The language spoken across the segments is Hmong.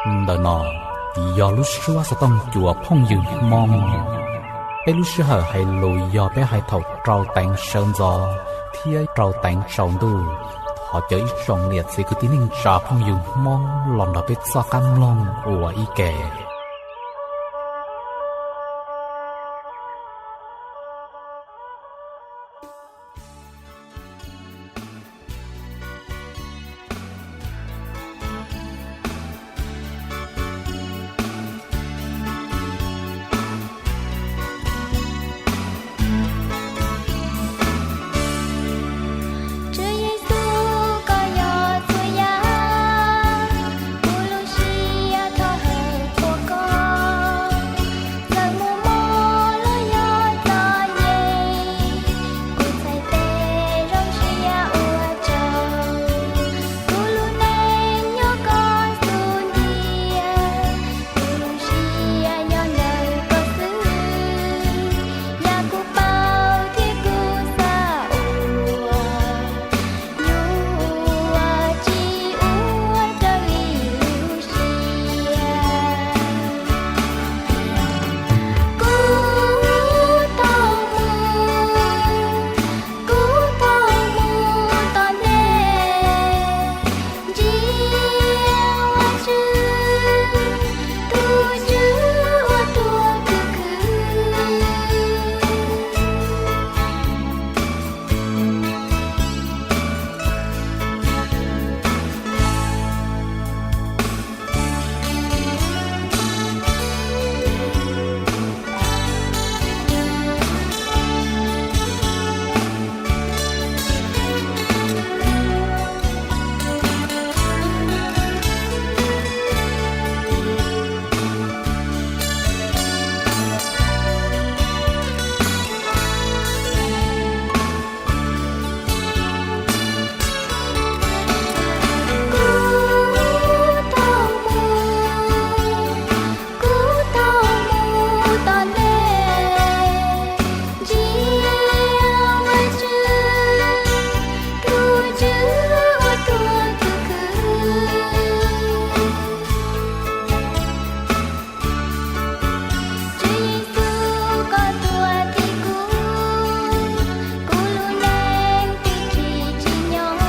Ntawm no yog lub suab xov tooj cua phooj ywg Hmoob. Peb lub sij hawm hais lus yog peb hais thaum rau teev sawv ntxov thiab rau teev tsaus ntuj. Thov caw ib tsoom niam txiv kwv tij neej tsa phooj ywg Hmoob los nrog peb txoj qab mloog ua ib ke. Tswv Yexus, koj yog txhua yam, kuv lub siab thov hawm qhuas koj. Txawm muaj mob los yog txom nyem, kuv txhais tes zoo siab ua tsaug. Kuv lub neej nyob koj xub ntiag, kuv lub siab nyob ntawm koj xwb. Yam kuv paub thiab kuv xav ua, yuav tsis ua raws li lub siab. Kuv tau mus, kuv tau mus tom ntej, ntsia Vajtswv, tus Tswv uas tuav kuv khwv. Kuv tau mus, kuv tau mus tom ntej, ntsia Vajtswv, tus Tswv uas tuav kuv khwv. Tswv Yexus, koj tuag tis kuv, kuv lub neej twb tsis tsim nyog,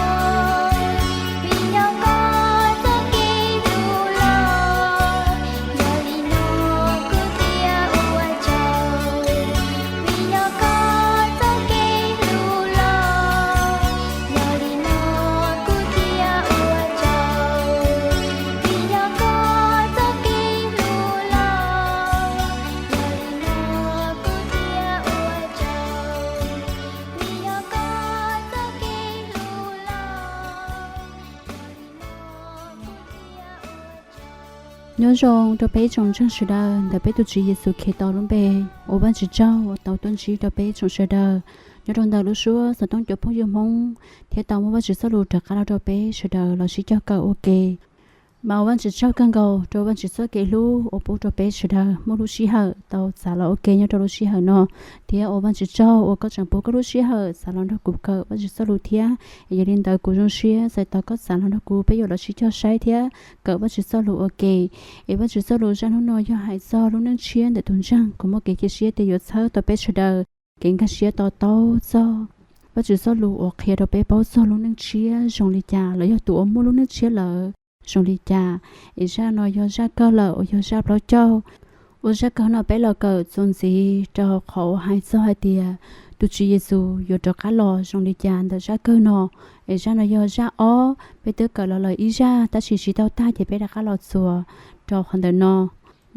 vim yog koj txoj kev hlub los, yog li no kuv thiaj ua tsaug. Vim yog koj txoj kev hlub los, yog li no kuv thiaj ua tsaug. Vim yog koj txoj kev hlub los, yog li no kuv thiaj ua tsaug. Vim yog koj txoj kev hlub los, yog li no kuv thiaj ua tsaug. Nyob zoo rau peb tsoom ntseeg sawv daws ntawm peb tus Tswv Yexus Khetos lub npe, ua Vajtswv tsaug uas tau tuaj ntsib rau peb tsoom sawv daws nyob rau ntawm lub suab xov tooj cov phooj ywg Hmoob, thiab tau muab Vajtswv txoj lus rov qab los rau peb sawv daws los sib cog kawm ua ke. Mas ua Vajtswv tsaug kawg nkaus rau Vajtswv txoj kev hlub uas pub rau peb sawv daws muaj lub sij hawm tau txav los ua ke nyob rau lub sij hawm no, thiab ua Vajtswv tsaug uas koj tseem pub koj lub sij hawm txav los nrog kuv kawm Vajtswv txoj lus thiab. Es yog li ntawd kuv zoo siab txais tos koj txav los nrog kuv peb yuav los sib cog saib thiab kawm Vajtswv txoj lus ua ke. Es Vajtswv txoj lus zaj hnub no yog hais txog lub neej tshiab ntawm tus ntseeg, kuv muaj kev cia siab tias yuav txhawb tau peb sawv daws kev nkag siab to taub txog Vajtswv txoj lus uas qhia rau peb paub txog lub neej tshiab zoo li cas los yog tus uas muaj lub neej tshiab lawm zoo li cas. Es zaj no yog zaj kawg lawm uas yog zaj plaub caug. Ua zaj kawg no peb los kawm txuas ntxiv rau qhov uas hais txog hais tias tus Tswv Yexus yuav rov qab los zoo li cas ntawm zaj kawg no. Es zaj no yog zaj ob, peb twb kawm los lawm ib zaj tab sis tsis tau tag ces peb rov qab los txuas rau qhov ntawm no.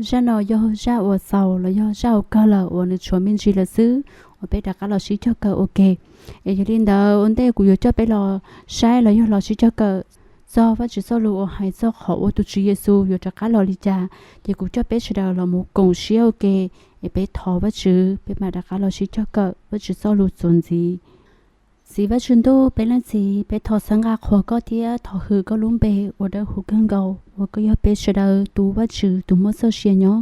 Zaj no yog zaj uas xaus los yog zaj uas kawg lawm uas nws tshuav me ntsis lawm xwb uas peb rov qab los sib cog kawm ua ke. Es yog li ntawd ua ntej kuv yuav coj peb los saib los yog los sib cog kawm txog Vajtswv txoj lus uas hais txog qhov uas tus Tswv Yexus yuav rov qab los li cas, ces kuv coj peb sawv daws los mus koom siab ua ke, es peb thov Vajtswv peb mam rov qab los sib cog kawm Vajtswv txoj lus txuas ntxiv. Txiv Vajtswv ntuj, peb leej txiv, peb thov txhawb nqa qhuas koj thiab thov hwm koj lub npe uas dawb huv kawg nkaus uas koj yog peb sawv daws tus Vajtswv tus muaj txoj sia nyob.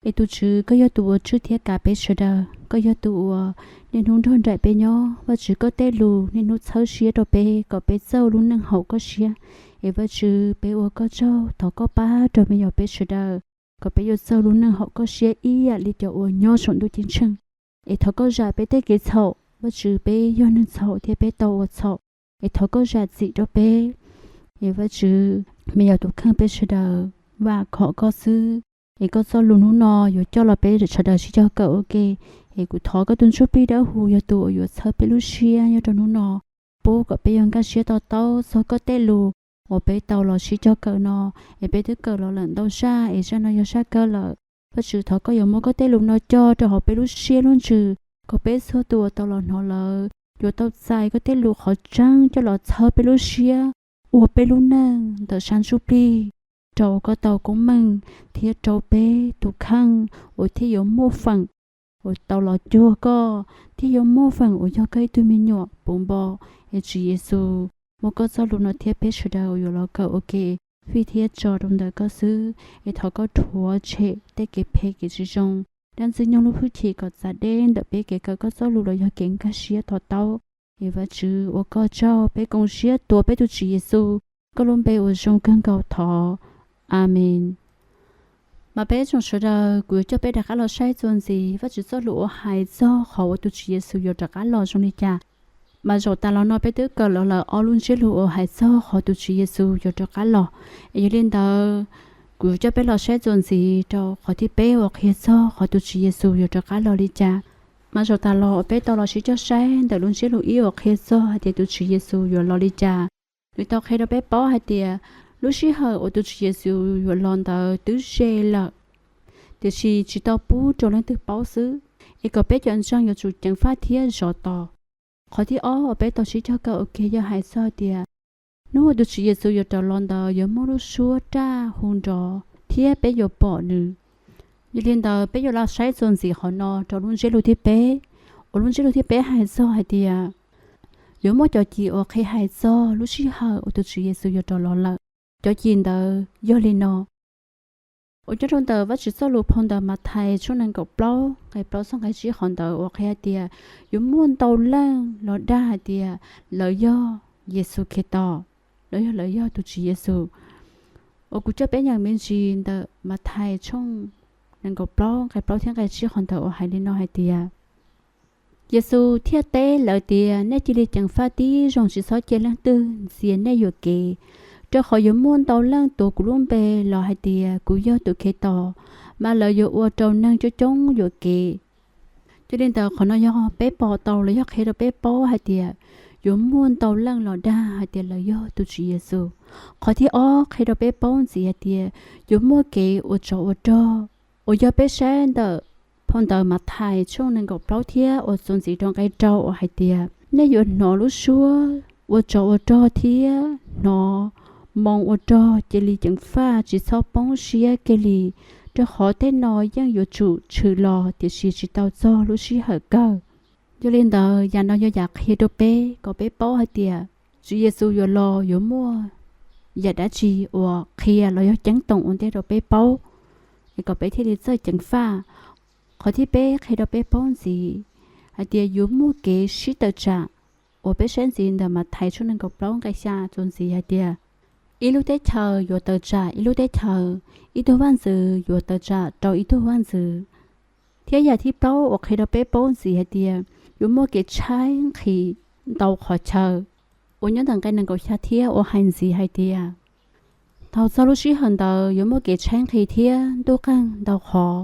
Es tus Tswv, koj yog tus uas tswj thiab kav peb sawv daws. koj yog tus uas niaj hnub nrog nraim peb nyob. Vajtswv, koj tej lus niaj hnub txhawb siab rau peb kom peb txawj lub neej haum koj siab. Es Vajtswv, peb ua koj tsaug, thov koj pab rau me nyuam peb sawv daws kom peb yuav txawj lub neej haum koj siab ib yam li cov uas nyob saum ntuj ceeb tsheej. Es thov koj zam peb tej kev txhaum, Vajtswv, peb yog neeg txhaum thiab peb tau ua txhaum. Es thov koj zam txim rau peb. Es Vajtswv, me nyuam tus kheej peb sawv daws vam khom koj xwb. Es koj txoj lus hnub no yuav coj los peb sawv daws sib cog kawm ua ke. Es kuv thov koj tus Ntsuj Plig Dawb Huv yog tus uas yuav txhawb peb lub siab nyob rau hnub no, pub kom peb yuav nkag siab to taub txog koj tej lus uas peb tau los sib cog kawm no. Es peb twb kawm los lawm ntau zaj, es zaj no yog zaj kawg lawm. Vajtswv, thov koj yuav muab koj tej lus no cog rau hauv peb lub siab lub ntsws, kom peb txhua tus uas tau los hnov lawm yuav tau txais koj tej lus qhov tseeb coj los txhawb peb lub siab, ua peb lub neej ntawm sab ntsuj plig, rau koj tau koob meej thiab rau peb tus kheej uas thiaj yuav muaj feem uas tau los cuag koj, thiaj yuav muaj feem uas yog koj ib tug me nyuam puv npo. Es Tswv Yexus, muab koj txoj lus no thiab peb sawv daws uas yuav los kawm ua ke fij thiab tso rau ntawm koj xwb. Es thov koj rhuav tshem tej kev phem kev tsis zoo, dab ntxwg nyoog lub hwj chim kom txav deb ntawm peb kev kawm koj txoj lus los yog kev nkag siab to taub. Es Vajtswv, ua koj tsaug, peb koom siab tuav peb tus Tswv Yexus koj lub npe uas zoo kawg nkaus thov. Amees. Mas peb tsoom sawv daws, kuv yuav coj peb rov qab los saib txuas ntxiv Vajtswv txoj lus uas hais txog qhov uas tus Tswv Yexus yuav rov qab los zoo li cas. Mas zaum tas los no peb twb kawm los lawm ob lub ntsiab lus uas hais txog qhov tus Tswv Yexus yuav rov qab los. Es yog li ntawd, kuv yuav coj peb los saib txuas ntxiv rau qhov thib peb uas qhia txog qhov tus Tswv Yexus yuav rov qab los li cas. Mas zaum tas los uas peb tau los sib cog saib ntawm lub ntsiab lus ib uas qhia txog hais tias tus Tswv Yexus yuav los li cas, nws tau qhia rau peb paub hais tias lub sij hawm uas tus Tswv Yexus yuav los ntawd twb ze lawm, tiam sis tsis tau pub rau leej twg paub xwb. Es kom peb cov ntseeg yuav tsum ceev faj thiab zov tos. Qhov thib ob uas peb tau sib cog kawm ua ke yog hais txog tias hnub uas tus Tswv Yexus yuav rov los ntawd yuav muaj lub suab raj hu nrov thiab peb yuav pom nws. Yog li ntawd peb yuav los saib txuas ntxiv qhov no rau lub ntsiab lus thib peb, uas lub ntsiab lus thib peb hais txog hais tias yuav muaj cov cim uas qhia hais txog lub sij hawm uas tus Tswv Yexus yuav rov los lawm. Cov cim ntawd yog li no. Uas nyob rau ntawm Vajtswv txoj lus phau ntawv Mathais tshooj nees nkaum plaub nqe plaub txog nqe tsib qhov ntawd uas qhia hais tias yuav muaj ntau leej los dag hais tias lawv yog Yexus Khetos, los yog lawv yog tus Tswv Yexus. Uas kuv coj peb nyeem me ntsis ntawm Mathais tshooj nees nkaum plaub nqe plaub thiab nqe tsib qhov ntawd uas hais li no hais tias, Yexus thiaj teb lawv tias, nej cia li ceev faj tib zoo, tsis txhob cia leej twg ntxias nej yuam kev, rau qhov yuav muaj ntau leej tuav kuv lub npe los hais tias kuv yog tus Khetos, mas lawv yuav ua rau neeg coob coob yuam kev. Yog li ntawd qhov no yog peb pom tau los yog qhia rau peb paub hais tias yuav muaj ntau leej los dag hais tias lawv yog tus Tswv Yexus. Qhov thib ob qhia rau peb paub ntxiv hais tias yuav muaj kev ua tsov ua rog, uas yog peb saib ntawm phau ntawv Mathais tshooj nees nkaum plaub thiab uas txuas ntxiv rau nqe rau uas hais tias, nej yuav hnov lub suab ua tsov ua rog thiab hnov moo ua rog, cia li ceev faj, tsis txhob poob siab kiag li, rau qhov tej no yeej yuav tsum tshwm los, tiam sis tsis tau txog lub sij hawm kawg. Yog li ntawd, yam no yog yam qhia rau peb kom peb paub hais tias Tswv Yexus yuav los yuav muaj yam dab tsi uas qhia los yog ceeb toom ua ntej rau peb paub, es kom peb thiaj li txawj ceev faj. Qhov thib peb qhia rau peb paub ntxiv hais tias yuav muaj kev sib tawm tsam, uas peb saib ntxiv ntawm Mathais tshooj nees nkaum plaub nqe xya txuas ntxiv hais tias, ib lub teb chaws yuav tawm tsam ib lub teb chaws, ib tug vaj ntxwv yuav tawm tsam rau ib tug vaj ntxwv. Thiab yam thib plaub uas qhia rau peb paub ntxiv hais tias yuav muaj kev tshaib nqhis ntau qhov chaw, uas nyob ntawm nqe nees nkaum xya thiab uas hais ntxiv hais tias, thaum txog lub sij hawm ntawd yuav muaj kev tshaib nqhis thiab ntuj qeeg ntau qhov.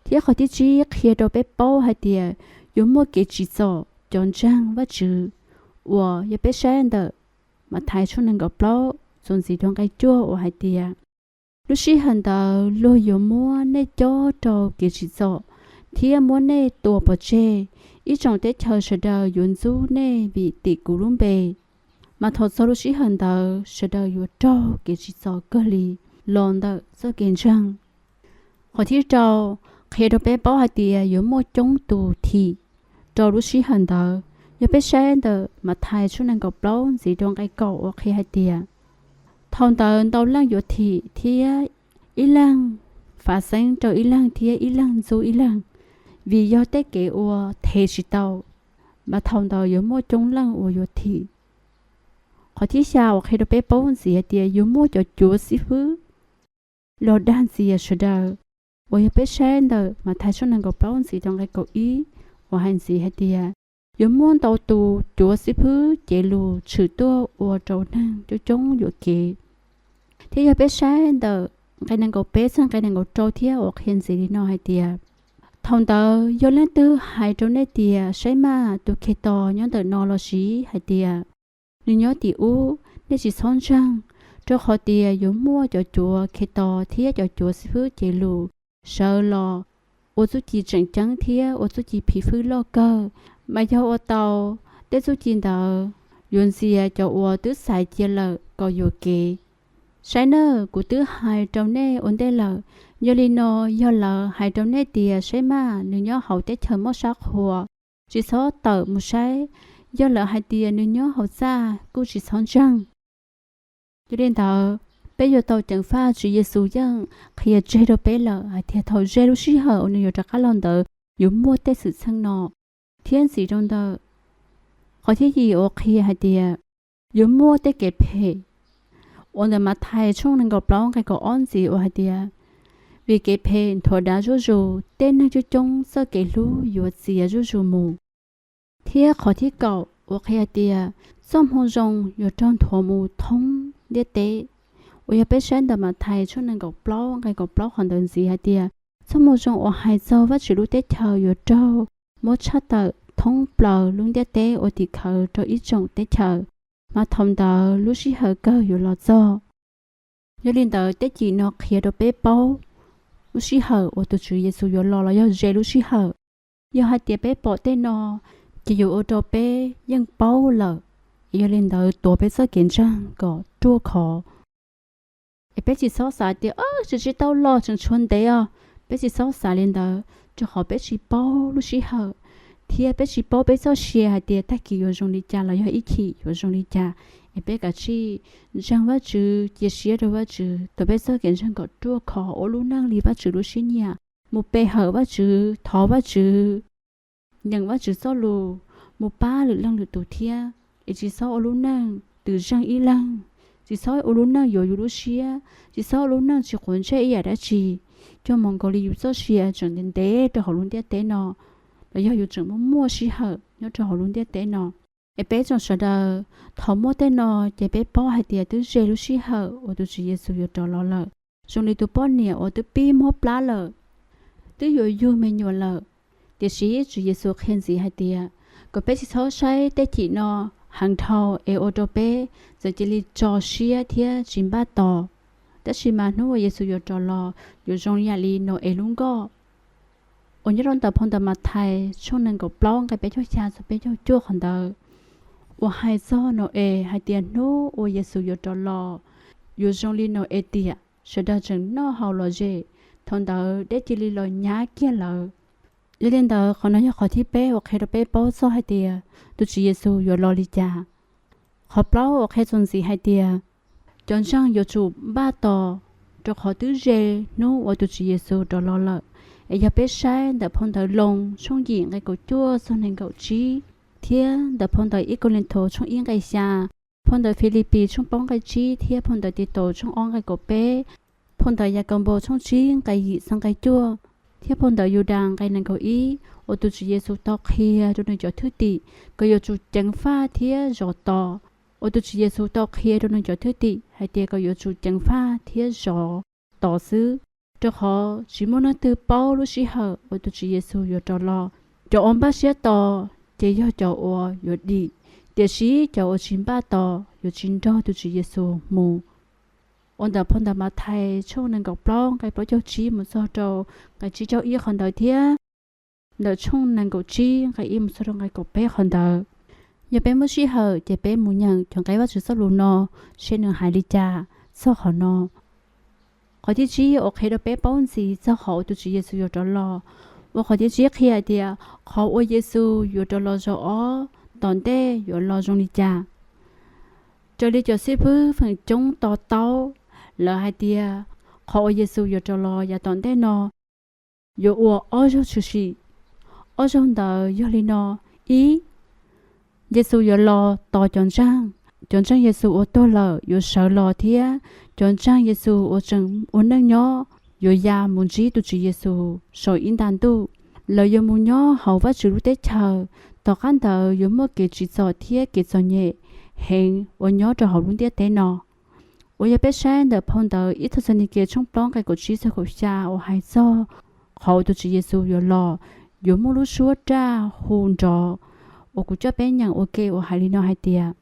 Thiab qhov thib tsib qhia rau peb paub hais tias yuav muaj kev tsim txom cov ntseeg Vajtswv, uas yog peb saib ntawm Mathais tshooj nees nkaum plaub txuas ntxiv rau nqe cuaj uas hais tias, lub sij hawm ntawd luag yuav muab nej cob rau kev tsim txom thiab muab nej tua pov tseg. Ib tsoom teb chaws sawv daws yuav ntxub nej vim tim kuv lub npe. Mas thaum txog lub sij hawm ntawd sawv daws yuav raug kev tsim txom kawg li los ntawm txoj kev ntseeg. Qhov thib rau qhia rau peb paub hais tias yuav muaj coob tus thim rau lub sij hawm ntawd. Yog peb saib ntawm Mathais tshooj nees nkaum plaub ntxiv rau nqe kaum uas qhia hais tias, thaum ntawd ntau leej yuav thim thiab ib leeg fav xeeb rau ib leeg thiab ib leeg ntxub ib leeg. vim yog tej kev ua them tsis tau, mas thaum ntawd yuav muaj coob leej uas yuav thim. Qhov thib xya uas qhia rau peb paub ntxiv hais tias yuav muaj cov cuav xib fwb los dag ntxias sawv daws, uas yog peb saib ntawm Mathais tshooj nees nkaum plaub ntxiv rau nqe kaum ib, uas hais ntxiv hais tias yuav muaj ntau tus cuav xib fwb cev lus tshwm tuaj ua rau neeg coob coob yuam kev. Thiab yog peb saib ntawm nqe nees nkaum peb txog nqe nees nkaum rau thiab uas qhia ntxiv li no hais tias, thaum ntawd yog leej twg hais rau nej tias, saib maj, tus Khetos nyob ntawm no, lossis hais tias, nws nyob tim ub, nej tsis txhob ntseeg, rau qhov tias yuav muaj cov cuav Khetos thiab cov cuav xib fwb cev lus sawv los ua txuj ci tseem ceeb thiab ua txuj ci phim fwj loj kawg, mas yog ua tau tej txuj ci ntawd yuav ntxias cov uas twb xaiv cia lawm kom yuam kev. Saib nawb, kuv twb hais rau nej ua ntej lawm. Yog li no, yog lawv hais rau nej tias, saib maj, nws nyob hauv teb chaws mob sab qhua, tsis txhob tawm mus saib. Yog lawv hais tias, nws nyob hauv txaj, kuj tsis txhob ntseeg. Yog li ntawd, peb yuav tau ceev faj Tswv Yexus yeej qhia tseg rau peb lawm hais tias thaum ze lub sij hawm uas nws yuav rov qab los ntawd yuav muaj tej xwm txheej no. Thiab ntxiv rau ntawd, qhov thib yim uas qhia hais tias yuav muaj tej kev phem, uas ntawm Mathais tshooj nees nkaum plaub nqe kaum ob ntxiv uas hais tias, vim kev phem nthuav dav zuj zus, tej neeg coob coob txoj kev hlub yuav txias zuj zus mus. Thiab qhov thib kaum uas qhia hais tias txoj moo zoo yuav raug nthuav mus thoob ntiaj teb, uas yog peb saib ntawm Mathais tshooj nees nkaum plaub nqe kaum plaub qhov ntawd ntxiv hais tias txoj moo zoo uas hais txog Vajtswv lub teb chaws yuav raug muab tshaj tawm thoob plaws lub ntiaj teb ua tim khawv rau ib tsoom teb chaws, mas thaum ntawd lub sij hawm kawg yuav los txog. Yog li ntawd, tej cim no qhia rau peb paub lub sij hawm uas tus Tswv Yexus yuav los los yog ze lub sij hawm. Yog hais tias peb pom tej no, ces yuav ua rau peb yeej paub lawm. Yog li ntawd, tuav peb txoj kev ntseeg kom ruaj khov. Es peb tsis txhob xav tias, tseem tsis tau los, tseem tshuav ntev os. Peb tsis txhob xav li ntawd, rau qhov peb tsis paub lub sij hawm, thiab peb tsis paub peb txoj sia hais tias tag kis yuav zoo li cas los yog ib chim yuav zoo li cas. Es peb kav tsij ntseeg Vajtswv, cia siab rau Vajtswv, tuav peb txoj kev ntseeg kom ruaj khov, ua lub neej li Vajtswv lub siab nyiam, mus pe hawm Vajtswv, thov Vajtswv, nyeem Vajtswv txoj lus, mus pab lwm leej lwm tus thiab. Es tsis txhob ua lub neej twm zeej ib leeg, tsis txhob ua lub neej yuav yus lub siab, tsis txhob ua lub neej tsis quav ntsej ib yam dab tsi, coj mus nkaus li yus txoj sia tseem ntev ntev rau hauv lub ntiaj teb no, los yog yus tseem muaj muaj sij hawm nyob rau hauv lub ntiaj teb no. Es peb tsoom sawv daws, thaum muaj tej no, ces peb paub hais tias twb ze lub sij hawm uas tus Tswv Yexus yuav rov los lawm. Zoo li tus poj niam uas twb pib mob plab lawm, twb yuav yug me nyuam lawm, tiam sis Tswv Yexus qhia ntxiv hais tias kom peb tsis txhob saib tej cim no heev dhau es ua rau peb txawm cia li tso siab thiab tsis npaj tos. Tab sis mas hnub uas Yexus yuav rov los yuav zoo yam li Nau-es lub nkoj, uas nyob rau ntawm phau ntawv Mathais tshooj nees nkaum plaub nqe peb caug xya txog peb caug cuaj qhov ntawd, uas hais txog Nau-es hais tias hnub uas Yexus yuav rov los yuav zoo li Nau-es tiam, sawv daws tseem noj haus lom zem, thaum ntawd dej cia li los nyab kiag lawv. Yog li ntawd, qhov no yog qhov thib peb uas qhia rau peb paub txog hais tias tus Tswv Yexus yuav los li cas. Qhov plaub uas qhia txuas ntxiv hais tias cov ntseeg yuav tsum npaj tos, rau qhov twb ze hnub uas tus Tswv Yexus rov los lawm. Es yog peb saib ntawm phau ntawv Loos tshooj yim nqe kaum cuaj txog nees nkaum tsib, thiab ntawm phau ntawv ib Kauleethaus tshooj ib nqe xya, phau ntawv Filipis tshooj plaub nqe tsib, thiab phau ntawv Titaus tshooj ob nqe kaum peb, phau ntawv Yakaunpaus tshooj tsib nqe yim txog nqe cuaj, thiab phau ntawv Yudas nqe nees nkaum ib, uas tus Tswv Yexus tau qhia rau nws cov thwj tim kom yuav tsum ceev faj thiab zov tos. Uas tus Tswv Yexus tau qhia rau nws cov thwj tim hais tias kom yuav tsum ceev faj thiab zov tos xwb, rau qhov tsis muaj leej twg paub lub sij hawm uas tus Tswv Yexus yuav rov los. Cov uas npaj siab tos ces yog cov uas yuav dim, tiam sis cov uas tsis npaj tos yuav tsis nrog tus Tswv Yexus mus. Uas ntawm phau ntawv Mathais tshooj nees nkaum plaub nqe plaub caug tsib mus txog rau nqe tsib caug ib qhov ntawd thiab ntawm tshooj nees nkaum tsib nqe ib mus txog rau nqe kaum peb qhov ntawd. Yog peb muaj sij hawm ces peb mus nyeem cov nqe Vajtswv txoj lus no seb nws hais li cas txog qhov no. Qhov thib tsib uas qhia rau peb paub ntxiv txog qhov uas tus Tswv Yexus yuav rov los, uas qhov thib tsib qhia hais tias qhov uas Yexus yuav rov los zaum ob tom ntej yuav los zoo li cas. Raws li cov xib fwb feem coob to taub, lawv hais tias qhov uas Yexus yuav rov los yav tom ntej no yuav ua ob zaug tshwm sim. Ob zaug ntawd yog li no: ib, Yexus yuav los tos cov ntseeg. Cov ntseeg Yexus uas tuag lawm yuav sawv los thiab cov ntseeg Yexus uas tseem ua neej nyob yuav ya mus ntsib tus Tswv Yexus saum ib nta ntuj. Lawv yuav mus nyob hauv Vajtswv lub teb chaws. Tom qab ntawd yuav muaj kev tsim txom thiab kev txom nyem heev uas nyob rau hauv lub ntiaj teb no. Uas yog peb saib ntawm phau ntawv ib Thexalaunikes tshooj plaub nqe kaum tsib txog kaum xya uas hais txog qhov tus Tswv Yexus yuav los, yuav muaj lub suab raj hu nrov, uas kuv coj peb nyeem ua ke uas hais li no hais tias: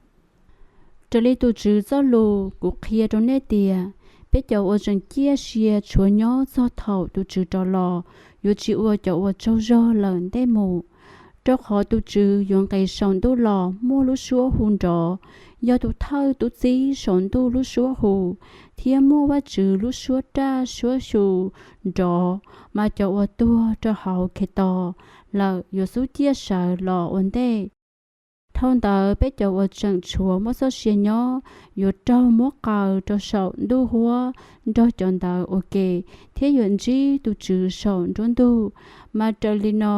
Raws li tus Tswv txoj lus, kuv qhia rau nej tias, peb cov uas tseem ciaj sia tshuav nyob txog thaum tus Tswv rov los, yuav tsis ua cov uas tsaug zog lawm ntej mus. Rau qhov tus Tswv yuav nqis saum ntuj los muaj lub suab hu nrov, yog tus thawj tub txib saum ntuj lub suab hu, thiab muaj Vajtswv lub suab raj suab xyu nrov, mas cov uas tuag rau hauv Khetos lawm yuav xub ciaj sawv los ua ntej. Dhau ntawd peb cov uas tseem tshuav muaj txoj sia nyob yuav raug muab qaws rau saum ntuj huab nrog cov ntawd ua ke, thiab yuav ntsib tus Tswv saum nruab ntug. Mas raws li no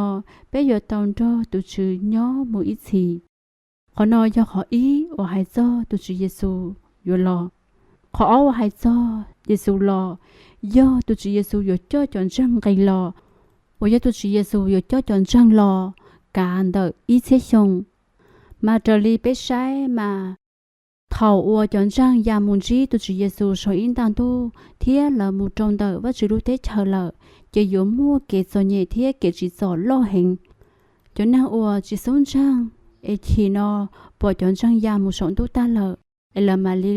peb yuav tau nrog tus Tswv nyob mus ib txhis. Qhov no yog qhov ib uas hais txog tus Tswv Yexus yuav los. Qhov ob uas hais txog Yexus los yog tus Tswv Yexus yuav coj cov ntseeg nqis los, uas yog tus Tswv Yexus yuav coj cov ntseeg los kav ntawm ib txhiab xyoo. Mas raws li peb saib mas, thaum uas cov ntseeg ya mus ntsib tus Tswv Yexus saum ib nta ntuj thiab lawv mus rau ntawm Vajtswv lub teb chaws lawm, ces yuav muaj kev txom nyem thiab kev tsim txom loj heev. Cov neeg uas tsis xub ntseeg es chim no pom cov ntseeg ya mus saum ntuj tag lawm, es lawv mam li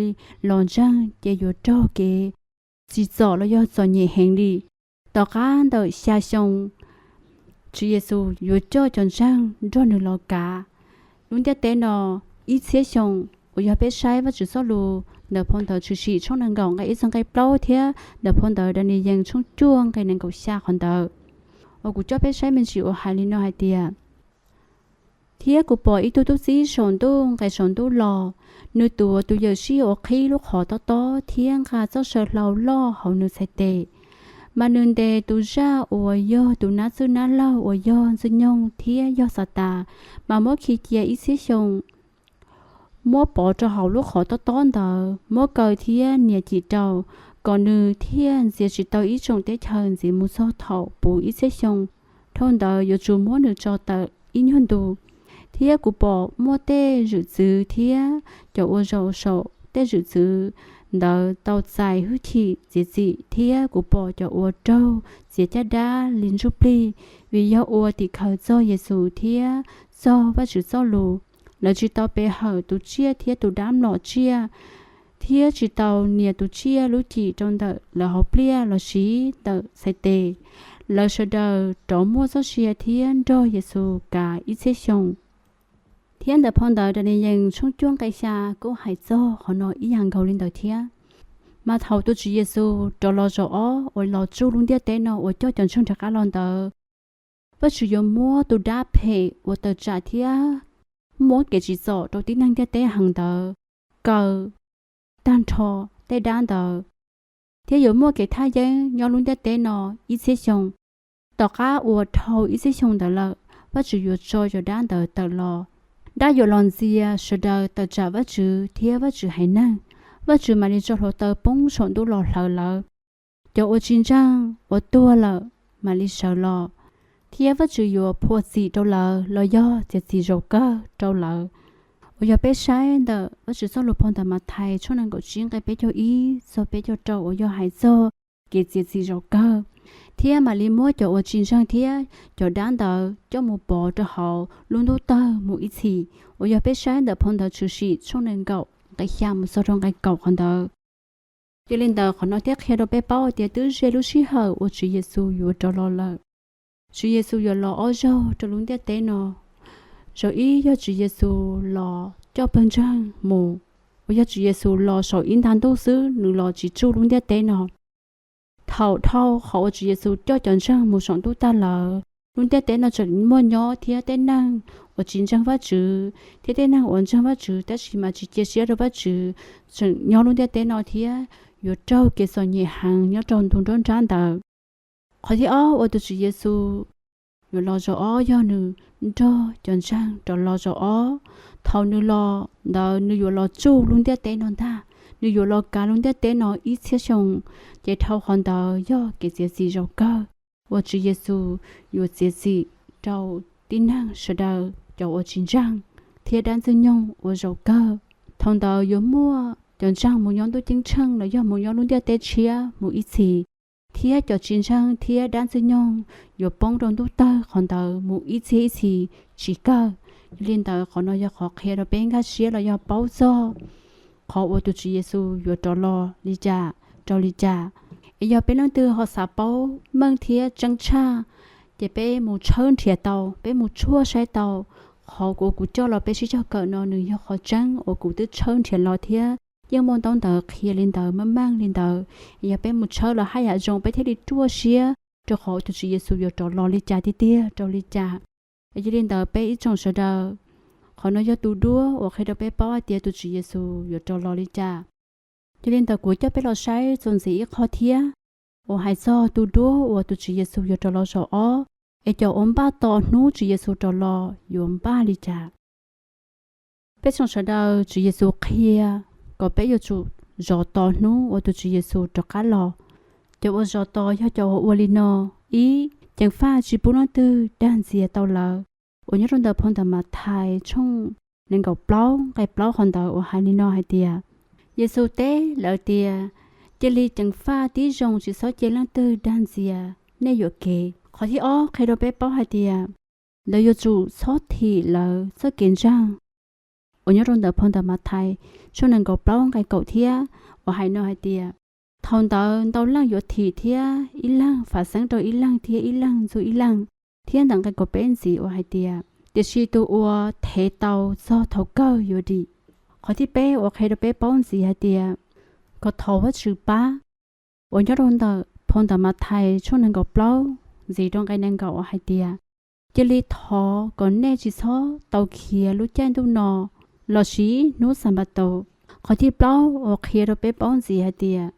los ntseeg ces yuav raug kev tsim txom los yog txom nyem heev li. Tom qab ntawm xya xyoo, Tswv Yexus yuav coj cov ntseeg nrog nws los kav lub ntiaj teb no ib txhiab xyoo. Uas yog peb saib Vajtswv txoj lus ntawm phau ntawv Tshwm Sim tshooj nees nkaum nqe ib txog nqe plaub thiab ntawm phau ntawv Daniyees tshooj cuaj nqe nees nkaum xya qhov ntawd, uas kuv coj peb saib me ntsis uas hais li no hais tias: Thiab kuv pom ib tug tub txib saum ntuj nqis saum ntuj los. Nws tuav tus yawm sij uas qhib lub qhov tob tob thiab nqa txoj saw hlau loj hauv nws txhais tes. Mas nws ntes tus zaj uas yog tus nab txwj nab laug uas yog Ntxwg Nyoog thiab yog Xatas, mas muab khi cia ib txhiab xyoo. Muab pov rau hauv lub qhov tob tob ntawd, muab kaw thiab nias cim rau, kom nws thiaj ntxias tsis tau ib tsoom teb chaws ntxiv mus txog thaum puv ib txhiab xyoo. Dhau ntawd yuav tsum muab nws tso tawm ib nyuag ntu. Thiab kuv pom muaj tej zwm txwv thiab cov uas zaum saum tej zwm txwv ntawd tau txais hwj chim txiav txim, thiab kuv pom cov uas raug txiav caj dab li ntsuj plig, vim yog ua tim khawv txog Yexus thiab txog Vajtswv txoj lus. Lawv tsis tau pe hawm tus tsiaj thiab tus dab mlom tsiaj, thiab tsis tau nias tus tsiaj lub cim rau ntawm lawv hauv pliaj los sis ntawm txhais tes. Lawv sawv daws rov muaj txoj sia thiab nrog Yexus kav ib txhiab xyoo. Thiab ntawm phau ntawv Daniyees tshooj cuaj nqe xya kuj hais txog qhov no ib yam nkaus li ntawd thiab. Mas thaum tus Tswv Yexus rov los zaum ob uas los tsuj lub ntiaj teb no uas coj cov ntseeg rov qab los ntawd, Vajtswv yuav muab tus dab phem uas tawm tsam thiab muab kev tsim txom rau tib neeg ntiaj teb heev ntawd kaw tag nrho tej dab ntawd, thiab yuav muaj kev thaj yeeb nyob lub ntiaj teb no ib txhiab xyoo. Tom qab uas dhau ib txhiab xyoo ntawd lawm, Vajtswv yuav tso cov dab ntawd tawm los. Dab yuav los ntxias sawv daws tawm tsam Vajtswv thiab Vajtswv haiv neeg. Vajtswv mam li tso hluav taws poob saum ntuj los hlawv lawv. Cov uas tsis ntseeg uas tuag lawm mam li sawv los, thiab Vajtswv yuav phua txim rau lawv los yog txiav txim zaum kawg rau lawv. Uas yog peb saib ntawm Vajtswv txoj lus phau ntawv Mathais tshooj nees nkaum tsib nqe peb caug ib txog peb caug rau uas yog hais txog kev txiav txim zaum kawg, thiab mam li muab cov uas tsis ntseeg thiab cov dab ntawd coj mus pov rau hauv lub ntuj tawg mus ib txhis. Uas yog peb saib ntawm phau ntawv Tshwm Sim tshooj nees nkaum nqe xya mus txog rau nqe kaum qhov ntawd. Yog li ntawd qhov no thiaj qhia rau peb paub tias twb ze lub sij hawm uas Tswv Yexus yuav rov los lawm. Tswv Yexus yuav los ob zaug rau lub ntiaj teb no. Zaum ib yog Tswv Yexus los coj pawg ntseeg mus, uas yog Tswv Yexus los saum ib nta ntuj xwb, nws los tsis tsuj lub ntiaj teb no. Thaum dhau qhov uas Tswv Yexus coj cov ntseeg mus saum ntuj tag lawm, lub ntiaj teb no tseem muaj nyob thiab tej neeg uas tsis ntseeg Vajtswv thiab tej neeg uas ntseeg Vajtswv tab sis mas tsis cia siab rau Vajtswv tseem nyob lub ntiaj teb no thiab yuav raug kev txom nyem heev nyob rau ntu nruab nrab ntawd. Qhov thib ob uas tus Tswv Yexus yuav los zaum ob yog nws nrog cov ntseeg rov los zaum ob. Thaum nws los ntawd nws yuav los tsuj lub ntiaj teb no ntag, nws yuav los kav lub ntiaj teb no ib txhiab xyoo. Ces dhau qhov ntawd yog kev txiav txim zaum kawg uas Tswv Yexus yuav txiav txim rau tib neeg sawv daws cov uas tsis ntseeg thiab dab Ntxwg Nyoog uas zaum kawg. Thaum ntawd yuav muaj cov ntseeg mus nyob ntuj ceeb tsheej los yog mus nyob lub ntiaj teb tshiab mus ib txhis, thiab cov tsis ntseeg thiab dab Ntxwg Nyoog yuav poob rau ntuj tawg qhov ntawd mus ib txhiab ib txhis tsis kawg. Yog li ntawd qhov no yog qhov qhia rau peb nkag siab los yog paub txog qhov uas tus Tswv Yexus yuav rov los li cas rau li cas. Es yog peb leej twg ho xav paub meej thiab tseeb tshaj, ces peb mus tshawb nrhiav tau, peb mus tshuaj saib tau. Qhov uas kuv coj los peb sib cog kawm no nws yog qhov tseeb uas kuv twb tshawb nrhiav los thiab yeej muaj ntaub ntawv qhia li ntawd meej meej li ntawd. Yog peb mus tshawb los haj yam zoo peb thiaj li ruaj siab rau qhov tus Tswv Yexus yuav rov los li cas tiag tiag rau li cas. Yog li ntawd peb ib tsoom sawv daws, qhov no yog tus duab uas qhia rau peb paub hais tias tus Tswv Yexus yuav rov los li cas. Yog li ntawd kuv coj peb los saib txuas ntxiv ib qho thiab uas hais txog tus duab uas tus Tswv Yexus yuav rov los zaum ob, es cov uas npaj tos hnub Tswv Yexus rov los yuav npaj li cas. Peb tsoom sawv daws Tswv Yexus qhia kom peb yuav tsum zov tos hnub uas tus Tswv Yexus rov qab los. Cov uas zov tos yog cov uas ua li no: ib, ceev faj tsis pub leej twg dag ntxias tau lawv, uas nyob rau ntawm phau ntawv Mathais tshooj nees nkaum plaub nqe plaub qhov ntawd uas hais li no hais tias, Yexus teb lawv tias, cia li ceev faj tib zoo tsis txhob cia leej twg dag ntxias nej yuam kev. Qhov thib ob qhia rau peb paub hais tias lawv yuav tsum txhob thim lawv txoj kev ntseeg, uas nyob rau ntawm phau ntawv Mathais tshooj nees nkaum plaub nqe kaum thiab, uas hais no hais tias, thaum ntawd ntau leej yuav thim thiab ib leeg fav xeeb rau ib leeg thiab ib leeg ntxub ib leeg, thiab ntawm nqe kaum peb ntxiv uas hais tias, tiam sis tus uas thev tau txog thaum kawg yuav dim. Qhov thib peb uas qhia rau peb paub ntxiv hais tias kom thov Vajtswv pab, uas nyob rau ntawm phau ntawv Mathais tshooj nees nkaum plaub ntxiv rau nqe nees nkaum uas hais tias, cia li thov kom nej tsis txhob tau khiav lub caij ntuj no los sis hnub Xanpataus. Qhov thib plaub uas qhia rau peb paub ntxiv hais tias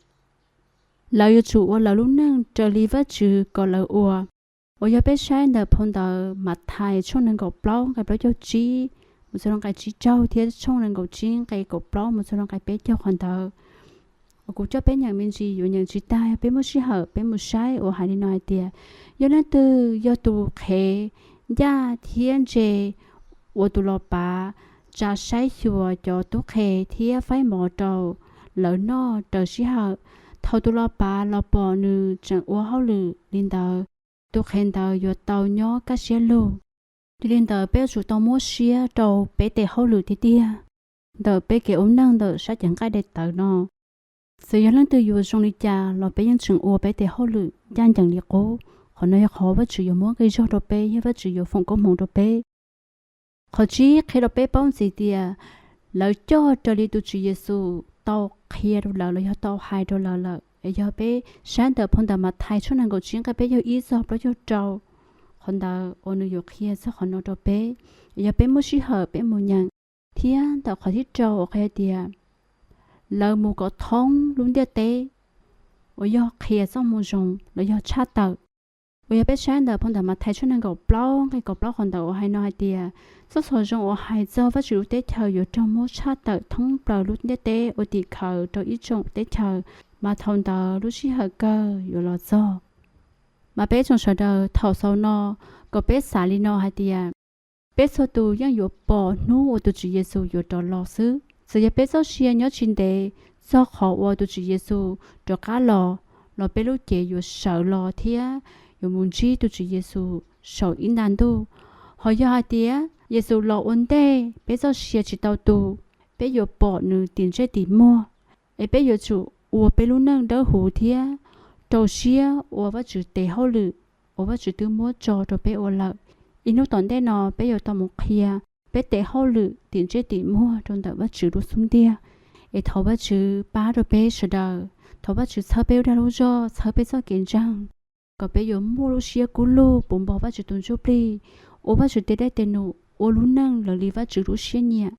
lawv yuav tsum ua lawv lub neej raws li Vajtswv kom lawv ua. Uas yog peb saib ntawm phau ntawv Mathais tshooj nees nkaum plaub nqe plaub caug tsib mus txog rau nqe tsib caug thiab tshooj nees nkaum tsib nqe kaum plaub mus txog rau nqe peb caug qhov ntawd, uas kuv coj peb nyeem me ntsis yuav nyeem tsis tag, yog peb muaj sij hawm peb mus saib uas hais li no hais tias, yog leej twg yog tus qhev ncaj thiab ntse uas tus los pav tsa saib xyuas cov tub qhe thiab faib mov rau lawv noj raws sij hawm. Thaum tus los pav los pom nws tseem ua hauj lwm li ntawd, tus qhev ntawd yuav tau nyob kaj siab lug. Yog li ntawd peb yuav tsum tau muab siab rau peb tes hauj lwm tiag tiag ntawm peb kev ua neej ntawm sab cev nqaij daim tawv no. Txawm yog leej twg yuav zoo li cas los peb yeej tseem ua peb tes hauj lwm ncaj ncees li qub. Qhov no yog qhov Vajtswv yuav muab nqi zog rau peb, yog Vajtswv yuav foom koob hmoov rau peb. Qhov tsib qhia rau peb paub ntxiv tias lawv coj raws li tus Tswv Yexus tau qhia rau lawv los yog tau hais rau lawv lawm. Es yog peb saib ntawm phau ntawv Mathais tshooj nees nkaum tsib nqe peb caug ib txog plaub caug rau, qhov ntawd uas nws yuav qhia txog qhov no rau peb. Es yog peb muaj sij hawm peb mus nyeem. Thiab ntawm qhov thib rau uas qhia tias lawv mus kom thoob lub ntiaj teb, uas yog qhia txoj moo zoo los yog tshaj tawm. Uas yog peb saib ntawm phau ntawv Mathais tshooj nees nkaum plaub nqe kaum plaub qhov ntawd uas hais no hais tias, txoj xov zoo uas hais txog Vajtswv lub teb chaws yuav raug muab tshaj tawm thoob plaws lub ntiaj teb ua tim khawv rau ib tsoom teb chaws, mas thaum ntawd lub sij hawm kawg yuav los txog. Mas peb tsoom sawv daws thaum xaus no, kom peb xav li no hais tias, peb txhua tus yeej yuav pom hnub uas tus Tswv Yexus yuav rov los xwb. Txawm yog peb txoj sia nyob tsis ntev txog qhov uas tus Tswv Yexus rov qab los, los peb lub cev yuav sawv los thiab yuav mus ntsib tus Tswv Yexus saum ib nta ntuj. Ho yog hais tias Yexus los ua ntej peb txoj sia tsis tau tu, peb yuav pom nws tim ntsej tim muag. Es peb yuav tsum ua peb lub neej dawb huv thiab rau siab ua Vajtswv tes hauj lwm uas Vajtswv twb muab tso rau peb ua lawm. Ib hnub tom ntej no peb yuav tau mus qhia peb tes hauj lwm tim ntsej tim muag rau ntawm Vajtswv lub xub ntiag. Es thov Vajtswv pab rau peb sawv daws, thov Vajtswv txhawb peb lub dag lub zog, txhawb peb txoj kev ntseeg, kom peb yuav muaj lub siab kub lug puv npo Vajtswv tus ntsuj plig, ua Vajtswv tes dej tes num, ua lub neej raws li Vajtswv lub siab nyiam.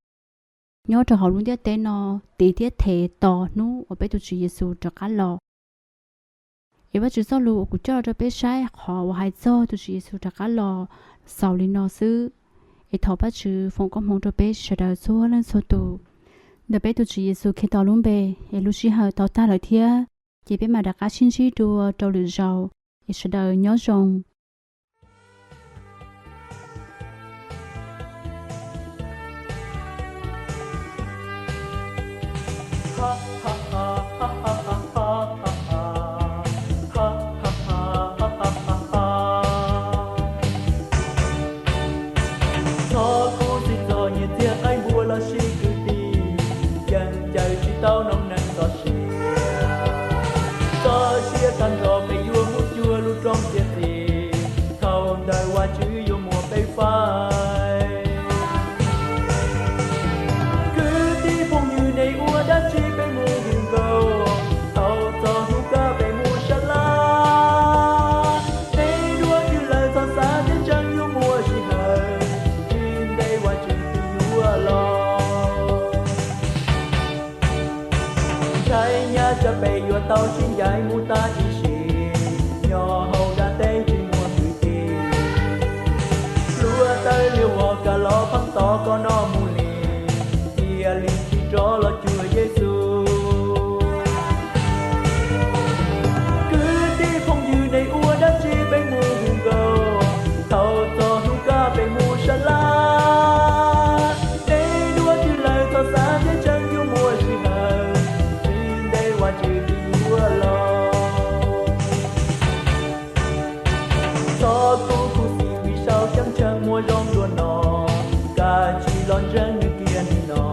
Nyob rau hauv lub ntiaj teb no, tiv thiab thev tos hnub uas peb tus Tswv Yexus rov qab los. Es Vajtswv txoj lus uas kuv coj los rau peb saib qhov uas hais txog tus Tswv Yexus rov qab los xaus li no xwb. Es thov Vajtswv foom koob hmoov rau peb sawv daws txhua leej txhua tus. Ntawm peb tus Tswv Yexus Khetos lub npe, es lub sij hawm tau tag lawm thiab, ces peb mam rov qab sib ntsib dua rau lwm zaus, es sawv daws nyob zoo. Txhob khuv xim txog nyiaj txiag qaib npua los sis kwv tij, yeej caw tsis tau noob neej txoj sia. Txoj sia tag nrho peb yuav mus cuag lub roob txiav txim, thaum ntawd Vajtswv yuav muab peb faib. Kwv tij phooj ywg, nej ua dab tsi peb mus hu nkauj, thaum txog hnub kaj peb mus sab laj. Nej dua twg lawm txhob xav tias tseem yuav muaj sij hawm, tsis ntev Vajtswv twb yuav los. Ntshai nyab tsam peb yuav tau sib ncaim mus tas ib sim, nyob hauv dab teb tsis muaj kwv tij. Luag taw liaj vog kav los pheej tos koj noj mus li, cia li tsis rov los cuag Yexus. Kwv tij phooj ywg, nej ua dab tsi peb mus hu nkauj, thaum txog hnub kaj peb mus sab laj. Nej dua twg lawm txhob xav tias tseem yuav muaj sij hawm, tsis ntev Vajtswv twb yuav los. Txhob khuv xim vim saum ceeb tsheej muaj zoo dua no, koj cia li los ntseeg nws kiag nim no.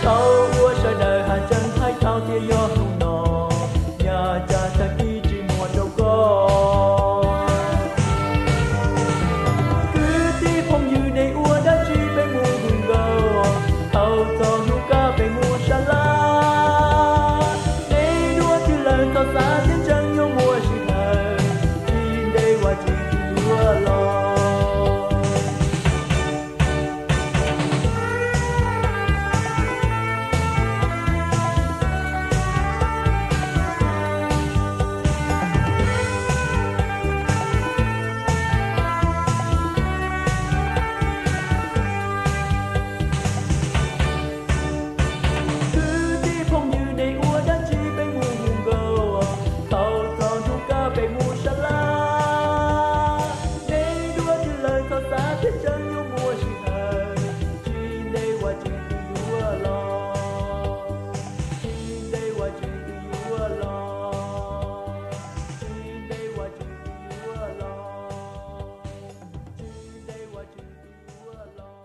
Thaum uas sawv daws hais tseeb hais tau tias yog hnub no, nyab tsam tag kis tsis muaj rau koj. Kwv tij phooj ywg, nej ua dab tsi peb mus hu nkauj, thaum txog hnub kaj peb mus sab laj. Nej dua twg lawm txhob xav tias tseem yuav muaj sij hawm, tsis ntev Vajtswv twb yuav los. Kwv tij phooj ywg, nej ua dab tsi peb mus hu nkauj, thaum txog hnub kaj peb mus sab laj. Nej dua twg lawm txhob xav tias tseem yuav muaj sij hawm, tsis ntev Vajtswv twb yuav los. Tsis ntev Vajtswv twb yuav los. Tsis ntev Vajtswv twb yuav los. Tsis ntev Vajtswv twb yuav los.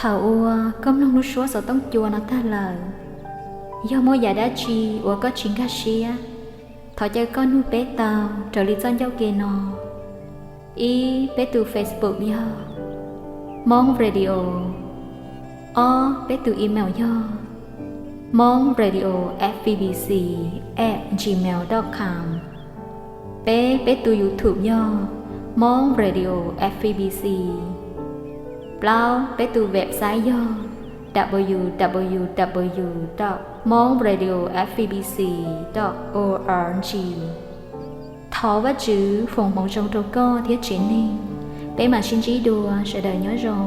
Thaum uas koj mloog lub suab xov tooj cua no tag lawm, yog muaj yam dab tsi uas koj tsis nkag siab, thov caw koj nug peb tau raws li txoj ncauj ke no. Ib, peb tus Facebook yog Hmong Radio. Ob, peb tus email yog Hmong Radio F B B C at gmail dot com. Peb, peb tus YouTube yog Hmong Radio F B C. Plaub, peb tus website yog w w w dot hmong radio f b c dot org. Thov Vajtswv foom hmoov zoo rau koj thiab tsev neeg. Peb mam sib ntsib dua, sawv daws nyob zoo.